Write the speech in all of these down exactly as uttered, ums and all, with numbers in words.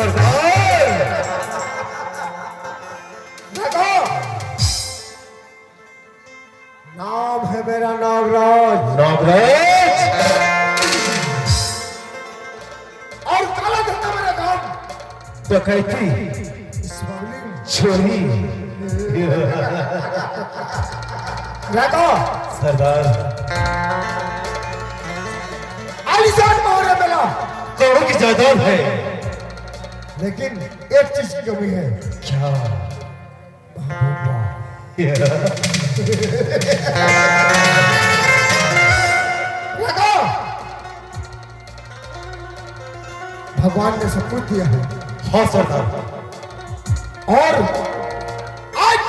सरदार। देखो, नाम है मेरा नागराज। नागराज। और काला धंधा मेरा काम। डकैती। Smuggling। चोरी। राजा। सरदार। आलीशान महल है मेरा। करोड़ों की जायदाद है। लेकिन एक चीज की कमी है। क्या? भगवान ने सब कुछ दिया है। हाँ सरदार। और आज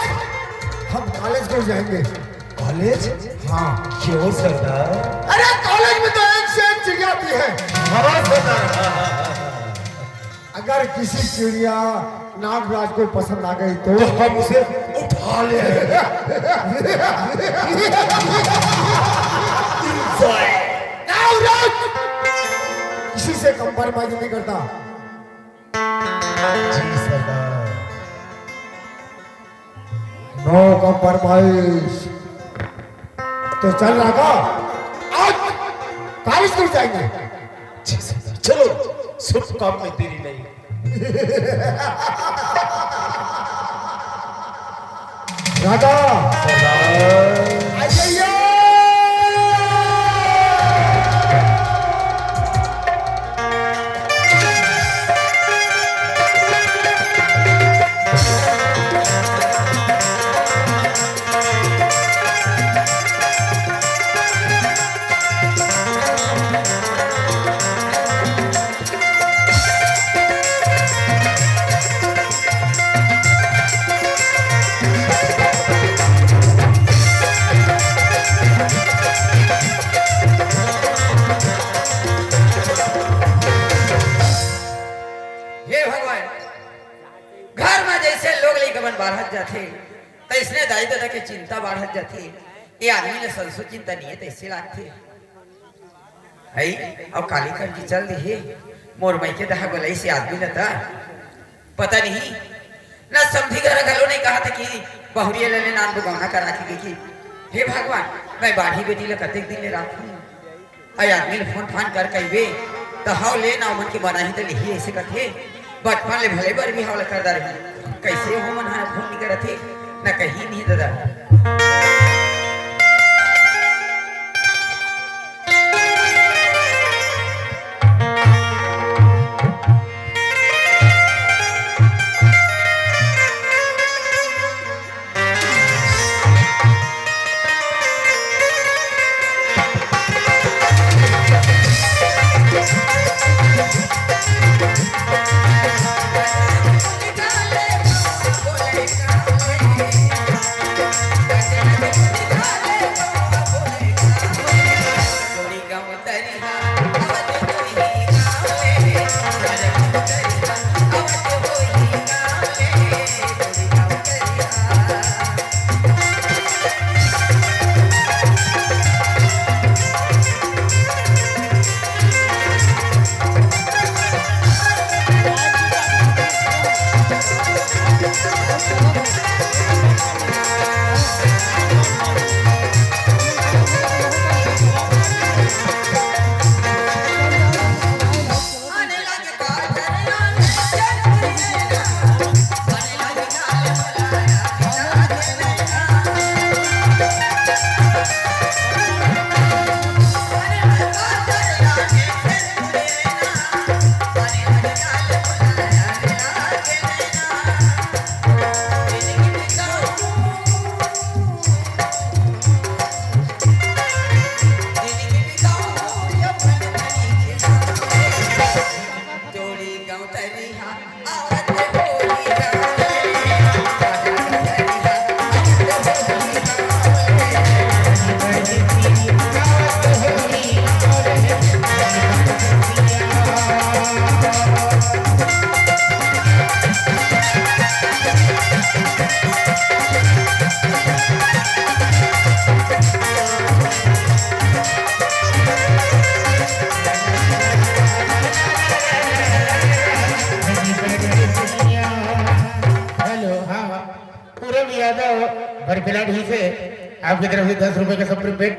हम कॉलेज को जाएंगे। कॉलेज? हाँ। क्यों सरदार? अरे, कॉलेज में तो एक से एक चिड़िया आती है। हाँ सरदार। अगर किसी चिड़िया नागराज को पसंद आ गई तो? तो हम उसे उठा ले। नागराज किसी से कंप्रोमाइज नहीं करता। जी सरदार। नो कंप्रोमाइज। तो चल राजा, आज कॉलेज को जाएंगे। जी सरदार, चलो, शुभ काम में देरी नहीं। राजा। सरदार। आ जाइए। हे भगवान, घर म जइसे लोग लइका मन बाढ़त जाथे, तइसने दाई ददा के चिंता बाढ़त जाथे। ये आदमी ल संसो चिंता नइ हे, तइसे लागथे। हई, अब काली कर की चल दिहे, मोर मइके दहा बोलइसे आदमी ल त। पता नहीं, न समधी घर घलो नइ कहत कि बहुरिया ले ले नान बुगौना करा के गे कि, हे भगवान, मैं बाढ़ी बेटी ल कतेक दिन ले राखूं? अई आदमी ल फोन फान कर कहिबे, त हव ले ना, ओमन के मनाही त लिही, अइसे कथे। बचपन ले भले बर भी हव ल कर डारही, कइसे हो मन ह फोन नइ करत हे, न कहीं नहीं ददा। प्लाट ही से आपकी तरफ से दस रुपए का सप्लीमेंट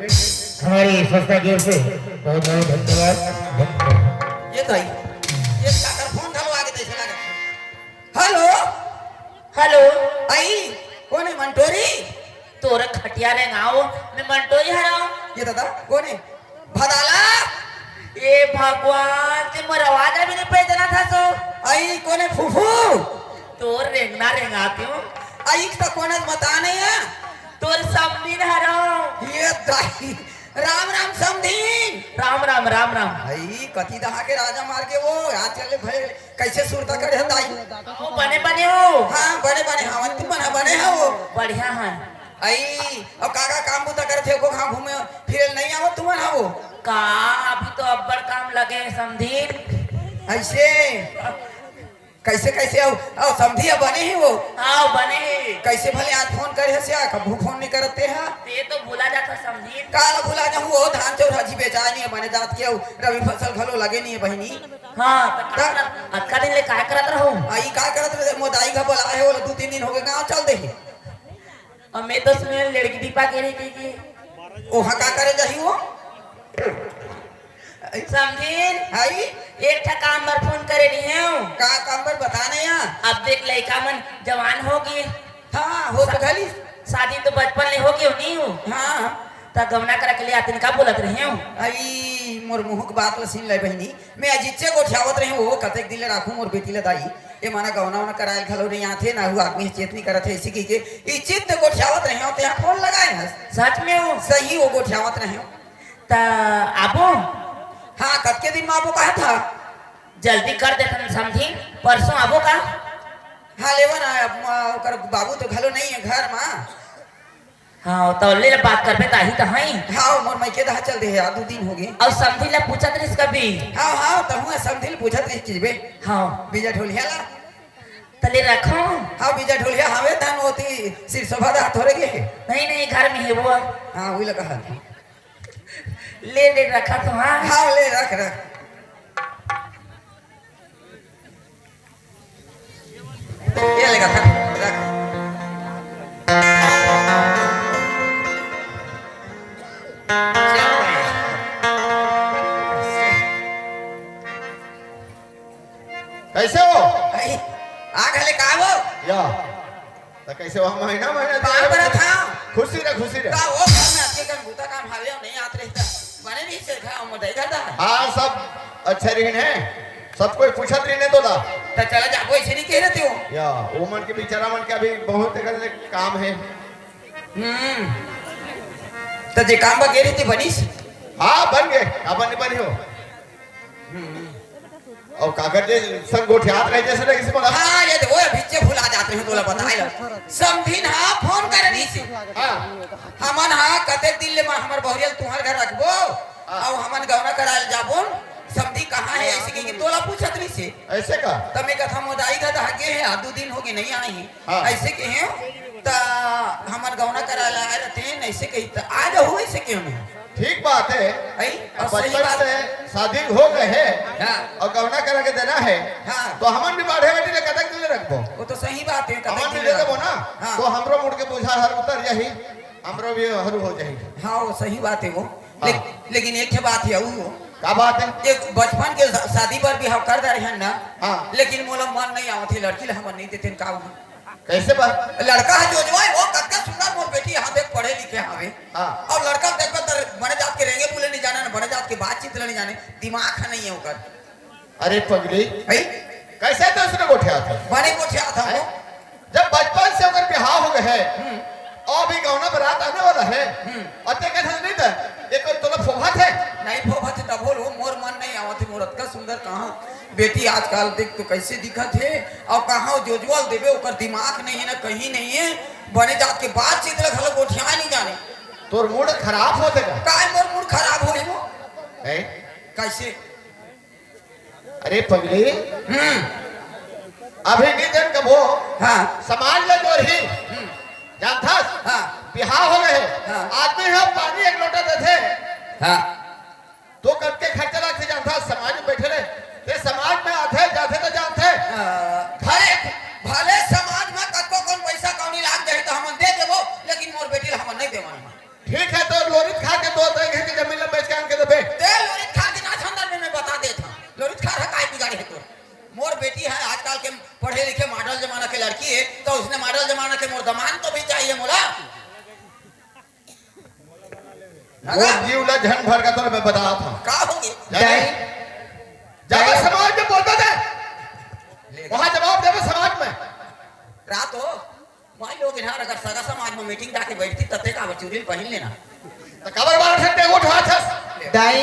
हमारी संस्था की ओर से। बहुत बहुत धन्यवाद। ये तो आई, ये काकर फोन घलो आगे देखे लगा। हेलो। हेलो। आई, कोन हे? मंटोरी? तोर खटिया रेंगाओ, मैं मंटोरी हरव। ये दादा, कोन हे? भदाला। ए भगवान, ते मोर आवाज अभी नहीं पहचाना था सो। आई, कोन हे? फूफू। तोर रेंगना रेंगाती हूँ। आई, तो कोन हे? बता नहीं है। तोर समधीन हरव। ये दाई, राम राम समधीन। राम राम, राम राम। भाई, कति दहा के राजा मार के वो, आज चले भाई, कैसे सुरता करे हताई? ओ, बने बने हो। हाँ, बने बने, हाँ, तुम बना बने हो। बढ़िया है। आई, अब का का काम बुता करत हे, को कहाँ घूमे फिरे नहीं आवत तुमन हा वो? का, अभी तो अब्बड़ काम लगे हे समधीन। ऐसे? कैसे, कैसे हो? आओ, समधी अब बने ही वो। आओ, बने ही। कैसे भले आज फोन करे हस या, कभू फोन नहीं करते हा? ते तो भुला जात हस समधी। काला भुला जाहूँ, वो धान चाउर हजी बेचाय नहीं हे, बने जात के हो, रबी फसल घलो लगे नहीं हे बहिनी। हाँ, तो का हाँ। करत, अतका दिन ले काय करत रहो? आ, ई का करत रहे? मोर दाई घर बोलाए हे, वो दू तीन दिन हो गए, गाँव चल दे ही। और मैं तो सुने लड़की दीपा के रही कि, कि ओहा का करे जाही वो? समधिन, हाई? एक ठा काम बर फोन करे रहे हूँ। का काम बर बता ना या? अब देख लइका मन जवान हो गए। हाँ, हो तो घली। शादी तो बचपन ले हो गए नहीं हो। हाँ। त गवना करा के ले आते का बोलत रहे हूँ। आई मोर मुँह के बात ल सुन ले बहिनी, मैं अजिच्चे गोठियावत रहे हूँ, वो कतेक दिन ले राखू मोर बेटी ल दाई, ये माना गवना वना करायल घलो नहीं आथे ना, वो आदमी चेत नहीं करत हे, इसी की के ई चित्त गोठियावत रहे हूँ, ते फोन लगाए हस। सच में हो? सही वो गोठियावत रहे हूँ। त आबो? हाँ, कतके दिन में आबो कहा था? जल्दी कर देथन समधी, परसों आबो का? हाँ, लेवन आ, अब, आ, ओकर बाबू तो घलो नहीं है घर में। हाँ, तो ले ले बात करबे ताही तो हई। हाँ, मोर मायके दहा चल दे है, आ दू दिन हो गए। और समधी ला पूछत रहिस कभी? हाँ, हाँ, तहूँ समधी ला पूछत रहिस कि बे। हाँ। बीजा ढोलिया ला। तले रखो। हाँ, बीजा ढोलिया हवे तन होती सिरसोभा दा थोड़े गे। नहीं, नहीं, घर में है वो। हाँ, वही लगा हाथ। ले, ले, रखा तो, हाँ। हाँ, ले, रख, रख। ये ले, रख, रख। कैसे हो? भाई, आ गए का वो? या। त कैसे वहाँ महीना, महीना पार दिया? बरत हा। खुशी रह, खुशी रह। का वो घर में आपके कन बूता काम हावे अउ नहीं आत रहिता? बने नहीं से घर, मोर दाई घर दा। हाँ, सब अच्छे रहिन हे। सब कोई पूछत रहिन हे तोला। त चला जाबो, ऐसे नहीं कह रहे थे वो। या, वो मन के बेचारा मन के अभी बहुत एकर ले काम है। हम्म। त जे काम बा कह रहे थे बनिस? हाँ, बन गए। अपन नहीं बनी हो। हम्म। अउ काकर जे संग गोठियात रहे, जैसे लगिस मोला। हाँ, ये तो वो पीछे भुला जाते हैं, तोला बताए ला। समधिन हा फोन करे रहिस। हाँ। हमन हा कतेक दिन ले म-, हमर बहुरिया ल तुहर घर रखबो, हाँ। अउ हमन गौना कराए ल जाबो। समधी कहाँ है, ऐसे कहिके तोला पूछत रहिस। ऐसे का? त मैं कथा मोर दाई घर दहा गे हे, आ दू दिन हो गए नहीं आई। हाँ। ऐसे कहे हो, त हमर गौना कराए ल आए रहते हैं, ऐसे कही त आ जाओ, ऐसे कहे मैं। ठीक बात है। आई, अब और सही बचपन बात से शादी हो गए है हाँ। और गौना करा के देना है, हाँ। तो हमन भी बाढ़े बेटी ले कतक दिन ले रखबो। वो तो सही बात है, कतक हमन दिन भी ले ले रखबो। देबो ना, हाँ। तो हमरो मुड़ के बुझा हर उतर जाही, हमरो भी हरू हो जाही। हाँ, वो सही बात है वो। हाँ। ले-, लेकिन एक ठे बात है वो। का बात है? एक बचपन के शा-, शादी बर भी हम कर दे रहे हैं ना, हाँ। लेकिन मोला मन नहीं आवत है, लड़की ला हमन नहीं देते, का हुआ? कैसे बात? लड़का है जो, जो है, वो कतका सुंदर मोर बेटी यहाँ देख पढ़े लिखे हवे। हाँ। और लड़का देखबे त बने जात के रेंगे बोले नहीं जाने, ना बने जात के बातचीत ले नहीं जाने, दिमाग है नहीं है ओकर। अरे पगली, भाई? कैसे तो उसने गोठिया था? बने गोठिया था वो। हैं? जब बचपन से ओकर बिहाव हो गए है, हम्म। और भी गौना बारात आने वाला है, हम्म। और ते कहत नहीं था, ये कोई तोला फोफत है? नहीं फोफत है, तब बोल, वो मोर मन नहीं आवत है, मोर अतका सुंदर कहाँ बेटी आजकल देख तो कैसे दिखत हे, अउ कहाँ जोजवल देबे, ओकर दिमाग नहीं है ना, कहीं नहीं है। बने जात के बातचीत ला घलो गोठिया नहीं जाने। तोर मूड खराब होथे का? काय मोर मूड खराब होही वो? हैं? कैसे? अरे पगली, हम्म। अभी नहीं जन कबो हाँ। समाज ला जोरही। हम्म। जानथस? हाँ। बिहाव हो गए हे। हाँ। आदमी ह पानी एक लोटा देथे। हाँ। तो कतके खर्चा लागथे जानथस, समाज में बैठे रहे। ते समाज में आथे, जाथे त जानथे। आ, भले, भले समाज में कतको कौन पैसा कौड़ी लाग जाही त हमन दे देबो, लेकिन वो जीव ला झन भर का तोर मैं बतात हूँ। का होगे? जाने? दाई। जाबे दाई। समाज में बोलबे ते। ले। वहाँ जवाब देबे समाज में। रात हो, भाई लोग इधर अगर सगा समाज में मीटिंग जाके बैठती, तब ते काबर चुरी पहिन लेना। तो काबर बार से टेंगो उठा छस? दाई।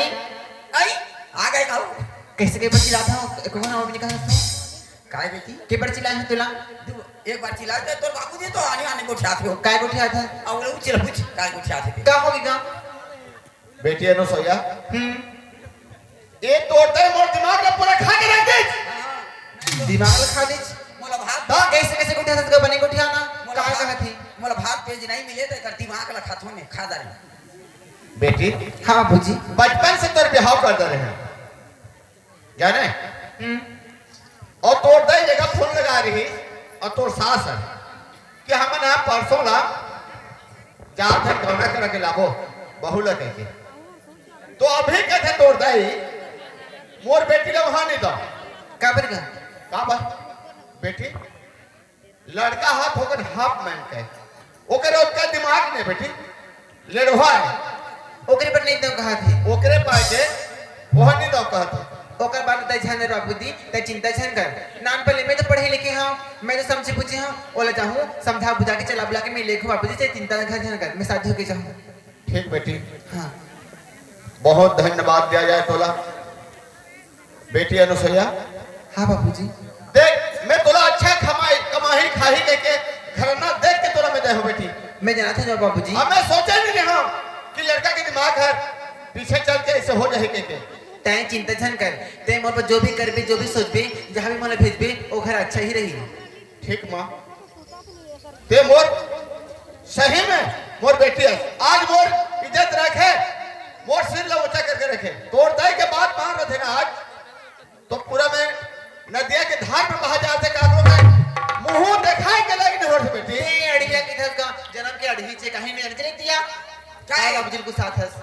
आई, आ गए कहू। कैसे के बच्ची लाता हूँ, एक बार और भी निकाल सकता हूँ। काय बेटी? के बड़ चिल्लाए हैं तुला? तू एक बार चिल्ला दे, तोर बाबूजी तो आने आने गोठियात हो। काय गोठियात है? और वो चिल्ला पूछ, काय गोठियात है? का होगी गा? बेटी अनुसैया, हम्म। ये तोर दाई मोर दिमाग ला पूरा खा के रख दे। दिमाग ला खा दे। मोला भात तो कैसे, कैसे गोठियात है, बने गोठियाना? मोला काय भात, कहा थी? मोला भात पेज नहीं मिले तो एकर दिमाग ला खाथो में, खा डाले। बेटी। हाँ बाबूजी। बचपन से तोर बिहाव कर दे रहे हैं। जाने? हम्म। और तोर दाई जगह फोन लगा रही और तोर सास है कि हमन यहाँ परसों ला जात हन गौना करा के लाबो बहू ला कह के। तो अभी कहते तोर दाई मोर बेटी ला वहाँ नहीं दो। काबर का? काबर? बेटी, लड़का हाथ होकर हाफ मैन के, ओकर ओतका दिमाग नहीं बेटी, लेड़वा है। ओकरे पर नहीं दो कहा थे। ओकरे पाए के वह नहीं दो कहत है। ओकर बात तय झन कर बाबूजी, तय चिंता झन कर। नान पहले मैं तो पढ़े लिखे हूँ, मैं तो समझे बुझे हूँ, ओला जाहूँ समझा बुझा के चला बुला के मैं लेखूँ बाबूजी, तय चिंता घर झन कर, मैं शादी होके जाहूँ। ठीक बेटी। हाँ। बहुत धन्यवाद दिया जाए तोला। बेटी अनुसैया। हाँ बाबूजी। देख, मैं तोला अच्छा कमाई, कमाही खाही कह के घराना देख के तोला मैं दे हो बेटी। मैं जानत हूँ बाबूजी। अब मैं सोचे नहीं रहा कि लड़का के दिमाग हर पीछे चल के ऐसे हो जाए कह के। तैं चिंता झन कर, तैं मोर पर जो भी करबे, जो भी सोचबे, जहाँ भी मोला भेजबे, वो घर अच्छा ही रही। ठीक माँ, ते मोर सही में मोर बेटी है। आज मोर इज्जत रखे, मोर सिर ला ऊंचा करके रखे। तोर दाई के बात मान रहे ना आज, तो पूरा मैं नदिया के धार में बहा जाते काकरो में मुंह दिखाए के लायक नहीं होत बेटी। ए, अड़िया किधर का जन्म के अड़ही छे, कहीं नहीं अड़चले दिया। का का है? बाबूजी गुस्सा थस?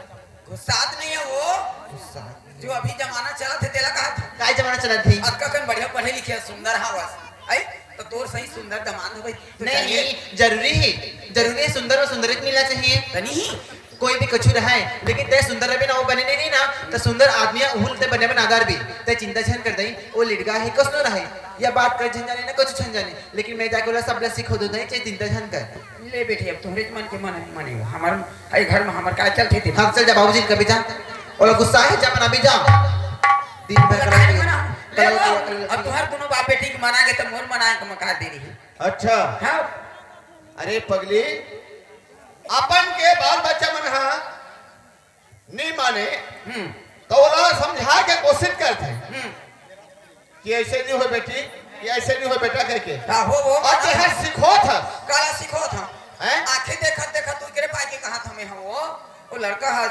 गुस्सात नहीं है वो। गुस्सा। जो अभी जमाना चलत है, तेला कहा था। काय जमाना चलत है? अतका कन बढ़िया पढ़े लिखे, सुंदर हवस। आई, तो तोर सही सुंदर दमांद हो भाई। तो नहीं, चाहिए। नहीं, जरूरी है। जरूरी है, सुंदर और सुंदर मिलना चाहिए। तो नहीं। कोई भी कछु रहे, लेकिन तय सुंदर रहे ना, वो बने नहीं, नहीं ना, तो सुंदर आदमी है, उहुल ते बने बनादार भी। तय चिंता झन कर दई, वो लिडगा है, कस नो रहे। या बात कर झन जाने ना, कछु झन जाने। लेकिन मैं जाके बोला, सब ला सिखो दो दई, चाहे चिंता झन कर। ले बेटी, अब तुम्हारे मन के मन, मन ही हो। हमार, ए घर में हमार का चलते थे? हाँ, चल जा बाबूजी कभी जा। ओला गुस्सा है, जा बना भी जा। दिन भर अगर कलर खाए किया। मना, ले कलर वो, किया, कलर अब किया। तुम्हारे दोनों बाप बेटी के मना के तो मोर मना के मका दे रही है। अच्छा। हाँ। अरे पगली, अपन के बाल बच्चा मन हा नहीं माने, हम्म। तो ओला समझा के कोशिश करते हैं हम्म। कि ऐसे नहीं हो बेटी, कि ऐसे नहीं हो बेटा कह के। हाँ, हो, वो और बात तेहर है। सिखोत हस। काला सिखोत हम। हैं? आंखें देखत देखत तू एकरे पाए के कहा था मैं हम वो, वो लड़का हा।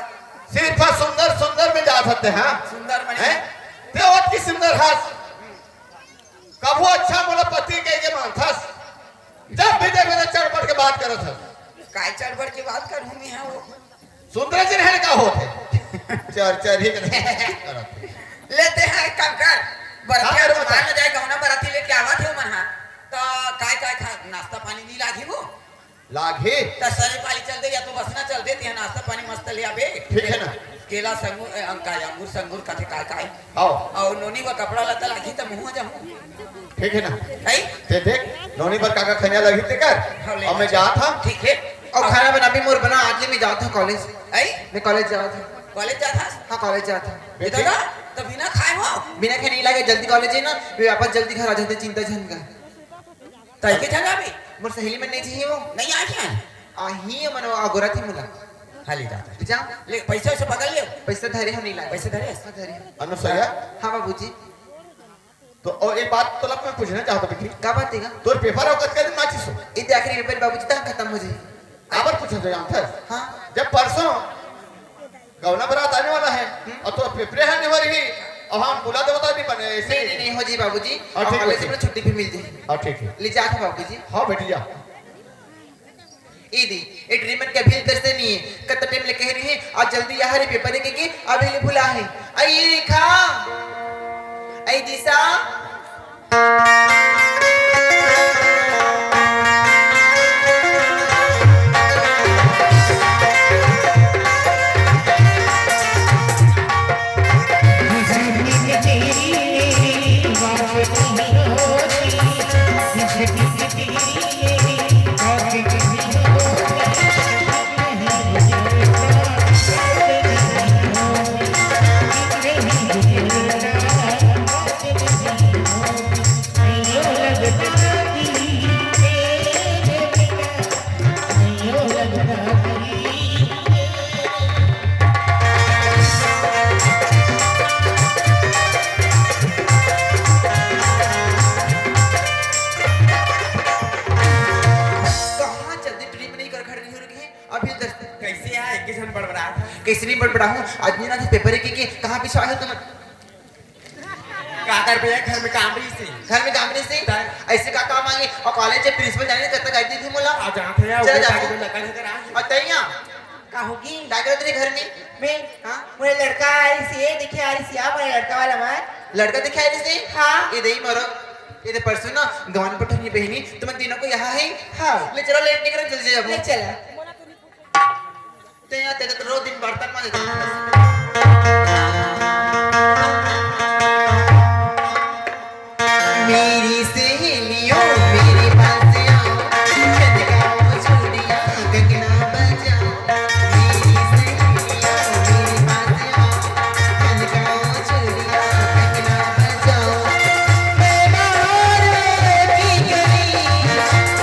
सिर्फ सुंदर सुंदर में जा सकते हैं। सुंदर मने। हैं? ते ओत की सुंदर हस। कभू अच्छा मोला पति कह के मानथस। जब भी देखबे तो चढ़ बढ़ के बात करत हस। काय चढ़ बढ़ के बात करूँ मैं हा वो? सुंदर जी रहन का होत है। चर चर ही करत है। लेते हैं एक काम कर। बरतिया हाँ, तो बता। मान जाए गौना बराती लेके आवत है मन हा। तो काय काय खा नाश्ता पानी नहीं लागी वो? लागी। तो सरे पाली चल दे या तो बसना चल दे, ते नाश्ता पानी मस्त ले आबे। ठीक है ना? केला संगूर, ए, अंका, अंगूर संगूर कथे काय काय। हाँ। और नोनी व कपड़ा लत्ता लागी तो मुँह जाऊँ। ठीक है ना? है? ते देख, नोनी पर काका खनिया लगी ते कर। हाँ, ले और मैं जा। जात हूँ। ठीक है। और खाना बना भी मोर बना, आज ले मैं जात हूँ कॉलेज। है? मैं कॉलेज जात हूँ। कॉलेज जात हस? हाँ, कॉलेज जात हूँ। बेटा, तो बिना खाए हो? बिना खाए नहीं लागे, जल्दी कॉलेज है ना, मैं वापस जल्दी घर आ जाते, चिंता झन का। तय के झन अभी? मोर सहेली मन नहीं चाहिए वो। नहीं आ क्या? आही मन अगोरा थी मुला। खाली जाता। जा। ले, पैसा वैसा पकड़ ले। पैसा धरे हम नहीं लाए। पैसा धरे? हाँ, धरे। अनुसैया? हाँ बाबूजी। तो और एक बात तोला मैं पूछना चाहता बेटी। का बात है का? तोर पेपर और कतका दिन बाँचिस हो? इदे आखिरी पेपर बाबूजी तक खत्म हो जाए। काबर पूछत हो जानथस? हाँ। जब परसों गौना बरात आने वाला है हम्म। और तोर पेपरे हा नहीं हो रही और हम बुला देवता नहीं बने ऐसे नहीं, नहीं, नहीं हो जी बाबूजी। हाँ, ठीक और है, वैसे ठीक। भी छुट्टी भी मिल जाए। हाँ, ठीक है। ले जा था बाबूजी। हाँ बेटी जा। ए दी, ए ट्रीटमेंट के अभी तरह से नहीं है। कत टाइम ले कह रही है, आज जल्दी यहाँ रे पेपर है कि अभी ले भुला है। आई रेखा, आई दिशा। कइसे नहीं बड़बड़ाहूँ? आज नहीं ना paper के, के कहाँ बिछाए हो तुम? का करबे, घर में काम रहिसे। घर में काम रहिसे? तब? अइसे का काम आगे? अउ college के principal जाने कब तक आई थी मोला? आ जात हे, चला वो जाबो। नकल हे करा। अउ तैया? का होगे? का करत रहे घर में? मैं? हाँ? मोर लड़का आइसे, देखे आइसे, आ, मोर लड़का वाला मार। लड़का देखे आइसे? हाँ। ये देही मोरो, ये दे परसों ना गवन पठोनी बहिनी, तुम तीनों को यहाँ है? हाँ। ले चलो, late नहीं करो, जल्दी जाबो। ले चला। ते, ते तो रोज दिन बर्तन मांजता है। मेरी सहेलियों, मेरे पास आओ, खनकाओ चूड़ियां, कंगना बजाओ। मेरी सहेलियों, मेरे पास आओ, खनकाओ चूड़ियां, कंगना बजाओ। मैं बाहर की गली,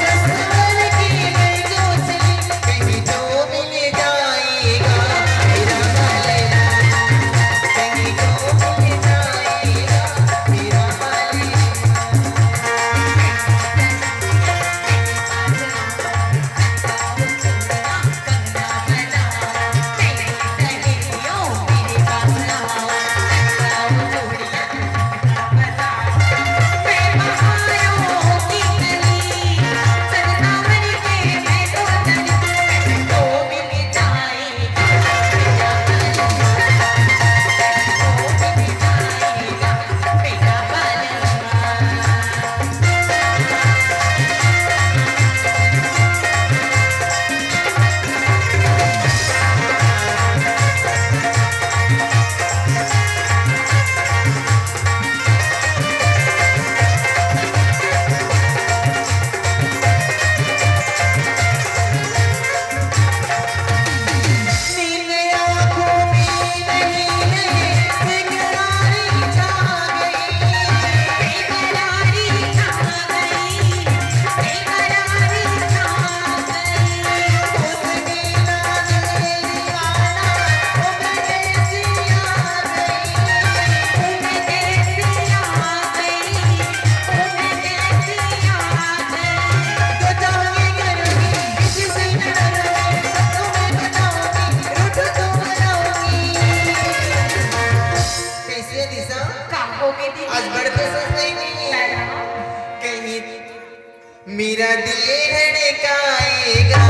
ससुराल की मैं जो चली, कहीं तो मिल जाएगा मेरा बालया, कहीं तो मिल जाएगा मेरा बालया। कैसे है दिशा? का हो गए दीदी? आज बड़ खुश हो गई। है ना? कहीं मेरा दिल धड़काएगा,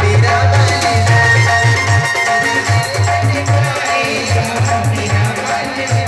मेरा बालया। मेरा दिल धड़काएगा, मेरा बालया।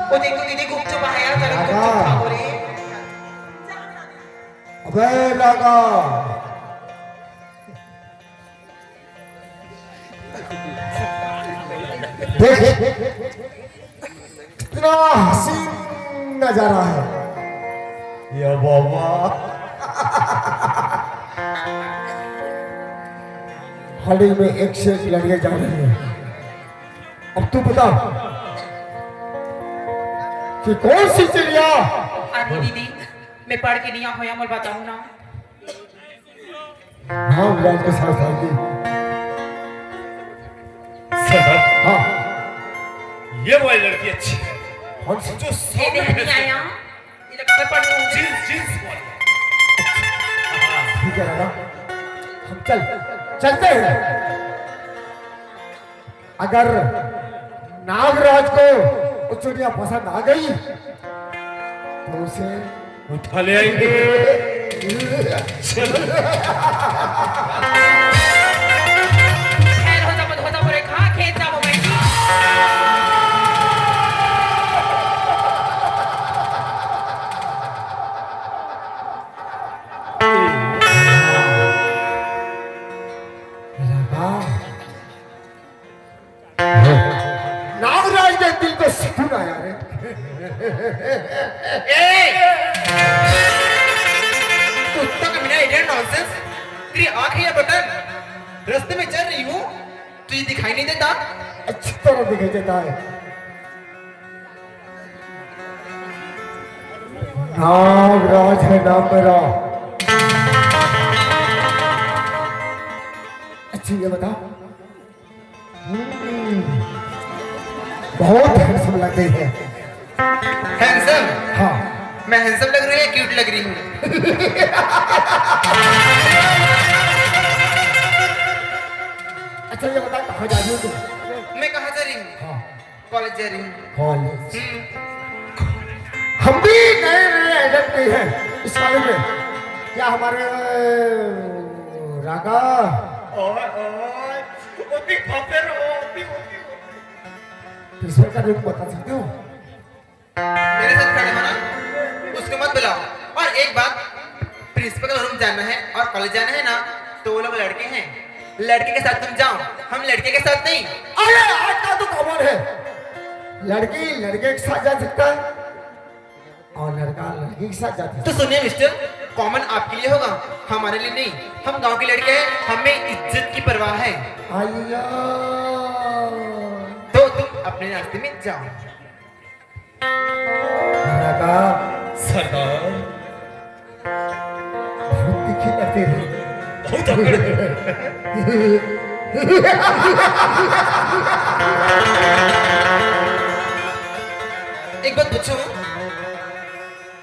वो देखो दीदी, गुपचुप आया, जरा गुपचुप खाओ रे। अबे लगा। देख, कितना हसीन नजारा है। या बाबा। हॉल में एक से एक लड़िया जा रही है। अब तू बता कि कौन सी चिड़िया? अरे दीदी, मैं पढ़ के नहीं आया हूँ, मोला बताओ ना। हाँ, विराट के साथ साथ भी। सरदार। हाँ। ये वाली लड़की अच्छी है। कौन सी? जो ये सामने देखने भेज आया, ये लड़का पढ़ रहा हूँ। जींस, जींस वाली। हाँ। ठीक है दादा, हम चल, चलते हैं। अगर नागराज को वो चुड़िया पसंद आ गई तो उसे उठा ले आएंगे। चलो। खैर हो जाबो, हो जाबो रे, कहाँ खेत जाबो मैं? हाँ। नागराज के दिल को सुकून आया रे। ए! कुत्ता का बिना idiot nonsense। तेरी आंख है या बटन? रास्ते में चल रही हूँ, तुझे दिखाई नहीं देता? अच्छी तरह दिखाई देता है। नागराज है नाम मेरा। अच्छा, ये बता, हम्म, बहुत हैंडसम लग रही है। हैंडसम? हाँ। मैं हैंडसम लग रही हूँ या क्यूट लग रही हूँ? अच्छा, ये बता, कहाँ जा रही हो तुम? मैं कहाँ जा रही हूँ? हाँ। कॉलेज जा रही हूँ। कॉलेज। हम्म। हम भी नए नए एडमिट हुए हैं इस कॉलेज में। क्या हमारे रागा? ओए, ओए, ओपी फॉपर हो, ओपी, ओपी, ओपी। प्रिंसिपल का रूम बता सकते हो? मेरे साथ खड़े हो ना, उसको मत बुलाओ। और एक बात, प्रिंसिपल का रूम जाना है और कॉलेज जाना है ना, तो वो लोग लड़के हैं, लड़के के साथ तुम जाओ, हम लड़के के साथ नहीं। अरे, आज का तो कॉमन है, लड़की लड़के के साथ जा सकता है और लड़का लड़की के साथ जा सकता है। तो सुनिए मिस्टर, कॉमन आपके लिए होगा, हमारे लिए नहीं। हम गांव के लड़के हैं, हमें इज्जत की परवाह है। अय्या। तो तुम अपने रास्ते में जाओ। रागा। सरदार। बहुत तीखी लगती है। बहुत अकड़। एक बात पूछूं,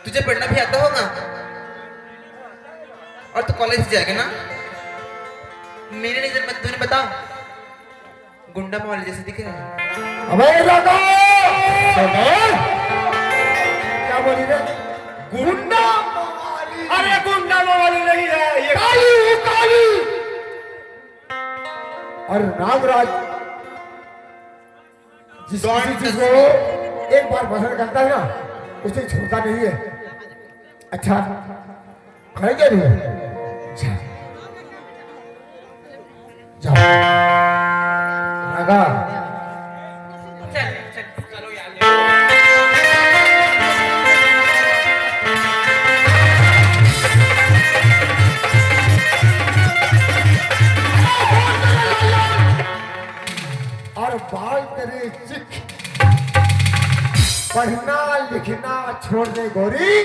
तुझे पढ़ना भी आता होगा और तू कॉलेज जाएगा ना? मेरी नजर में तूने बता, गुंडा मवाली जैसे दिख रहा है। अबे रागा! सरदार! क्या बोली रे? गुंडा मवाली। अरे गुंडा मवाली नहीं है ये। काली है, काली। और नागराज जिस किसी चीज को एक बार पसंद करता है ना, उसे छोड़ता नहीं है। अच्छा, खड़े क्या नहीं है? जा। जा। रागा। चल, चल, चलो यार। और बाल तेरे चिक। पढ़ना लिखना छोड़ दे गोरी।